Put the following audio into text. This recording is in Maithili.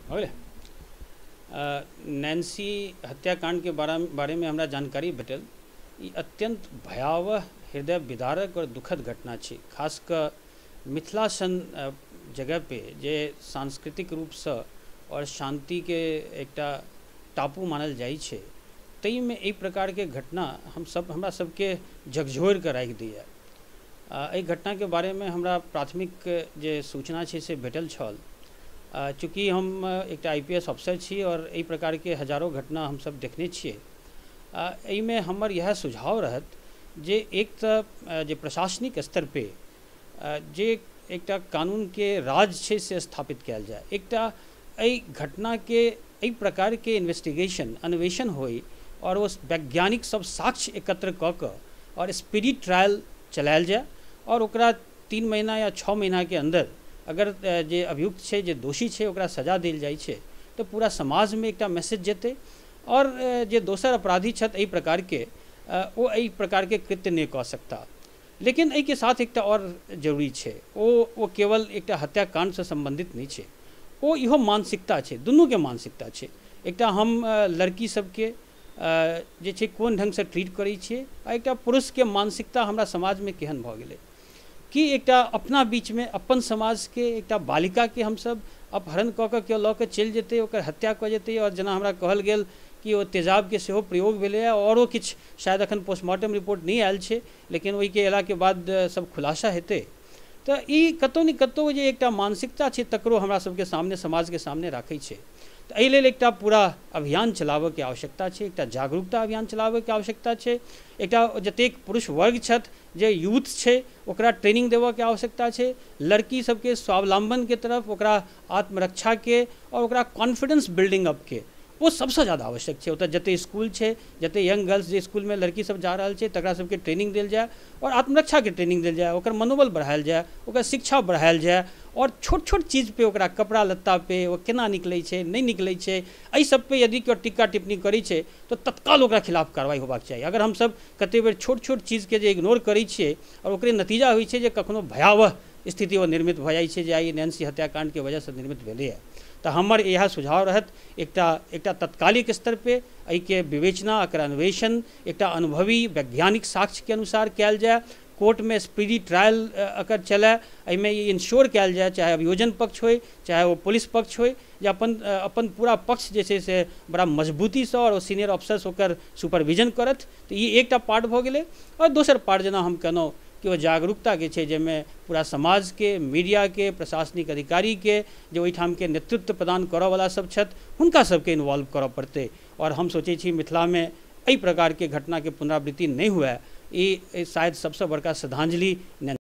हो गेलै। नैन्सी हत्याकांडके बारेमे हमरा जानकारी भेटल। ई अत्यंत भयावह, हृदय विदारक और दुखद घटना छै। खास कऽ मिथिला सन जगह पे जे सांस्कृतिक रूपसँ और शान्तिके एकटा टापू मानल जाइ छै, ताहिमे एहि प्रकारके घटना हमरा सबके झकझोरि कऽ राखि दैए। एहि घटनाके बारेमे हमरा प्राथमिक जे सूचना छै से भेटल छल। चूँकि हम एकटा IPS अफसर छी और एहि प्रकारके हजारों घटना हमसब देखने छियै, एहिमे हमर इएह सुझाव रहत जे एक तऽ जे प्रशासनिक स्तर पे जे एकटा कानूनके राज छै से स्थापित कयल जाय, एकटा एहि घटनाके एहि प्रकारके इन्वेस्टिगेशन अन्वेषण होइ और ओ वैज्ञानिक सब साक्ष्य एकत्र कऽ कऽ और स्पीडी ट्रायल चलायल जाय और ओकरा 3 महीना या 6 महीनाके अन्दर अगर जे अभियुक्त छै, जे दोषी छै, ओकरा सजा देल जाइ छै तऽ पूरा समाजमे एकटा मैसेज जेतै और जे दोसर अपराधी छथि एहि प्रकारके ओ एहि प्रकारके कृत्य नहि कऽ सकता। लेकिन एहिके साथ एकटा और जरूरी छै, ओ केवल एकटा हत्याकांडसँ सम्बन्धित नहि छै, ओ इहो मानसिकता छै, दुनूके मानसिकता छै। एकटा हम लड़की सबके जे छै कोन ढङ्गसँ ट्रीट करै छियै आ एकटा पुरुषके मानसिकता हमरा समाजमे केहन भऽ गेलै कि एकटा अपना बीचमे अपन समाजके एकटा बालिकाके हमसब अपहरण कऽ कऽ केओ लऽ कऽ चलि जेतै, ओकर हत्या कऽ जेतै। और जेना हमरा कहल गेल कि ओ तेजाबके सेहो प्रयोग भेलैए औरो किछु, शायद अखन पोस्टमार्टम रिपोर्ट नहि आयल छै, लेकिन ओहिके अयलाके बाद सब खुलासा हेतै। तऽ ई कतहु ने कतहु जे एकटा मानसिकता छै तकरो हमरा सबके सामने, समाजके सामने राखै छै। तऽ एहि लेल एकटा पूरा अभियान चलाबऽके आवश्यकता छै, एकटा जागरूकता अभियान चलाबऽके आवश्यकता छै। एकटा जतेक पुरुष वर्ग छथि, जे यूथ छै, ओकरा ट्रेनिंग देबऽके आवश्यकता छै। लड़की सबके स्वावलम्बनके तरफ, ओकरा आत्मरक्षाके और ओकरा कॉन्फिडेंस बिल्डिंग अपके ओ सबसँ ज्यादा आवश्यक छै। ओतऽ जते स्कूल छै, जते यंग गर्ल्स जे स्कूलमे लड़की सब जा रहल छै, तकरा सबके ट्रेनिंग देल जाय और आत्मरक्षाके ट्रेनिंग देल जाय, ओकर मनोबल बढ़ायल जाय, ओकर शिक्षा बढ़ायल जाय और छोट छोट चीज पे, ओकरा कपड़ा लत्ता पे ओ केना निकलै छै, नहि निकलै छै, एहि सब पे यदि केओ टिक्का टिप्पणी करै छै तऽ तत्काल ओकरा खिलाफ कार्रवाई होबाक चाही। अगर हमसब कते बेर छोट छोट चीजके जे इग्नोर करै छियै और ओकरे नतीजा होइ छै जे कखनो भयावह स्थिति ओ निर्मित भऽ जाइ छै, जे आइ नैन्सी हत्याकांडके वजहसँ निर्मित भेलैए। तऽ हमर इएह सुझाव रहत, एकटा एकटा तत्कालिक स्तर पे एहिके विवेचना, एकर अन्वेषण एकटा अनुभवी वैज्ञानिक साक्ष्यके अनुसार कयल जाय, कोर्टमे स्पीडी ट्रायल एकर चलय, एहिमे ई इंश्योर कयल जाय, चाहे अभियोजन पक्ष होइ चाहे ओ पुलिस पक्ष होइ, जे अपन अपन पूरा पक्ष जे छै से बड़ा मजबूतीसँ और ओ सीनियर अफसर्स ओकर सुपरविजन करत। तऽ ई एकटा पार्ट भऽ गेलै। और दोसर पार्ट जेना हम कहलहुँ कि ओ जागरूकताके छै, जाहिमे पूरा समाजके, मीडियाके, प्रशासनिक अधिकारीके, जे ओहिठामके नेतृत्व प्रदान करऽवला सब छथि, हुनका सबके इन्वॉल्व करऽ पड़तै। और हम सोचै छी मिथिलामे एहि प्रकारके घटनाके पुनरावृत्ति नहि हुए, ई शायद सबसँ बड़का श्रद्धांजलि।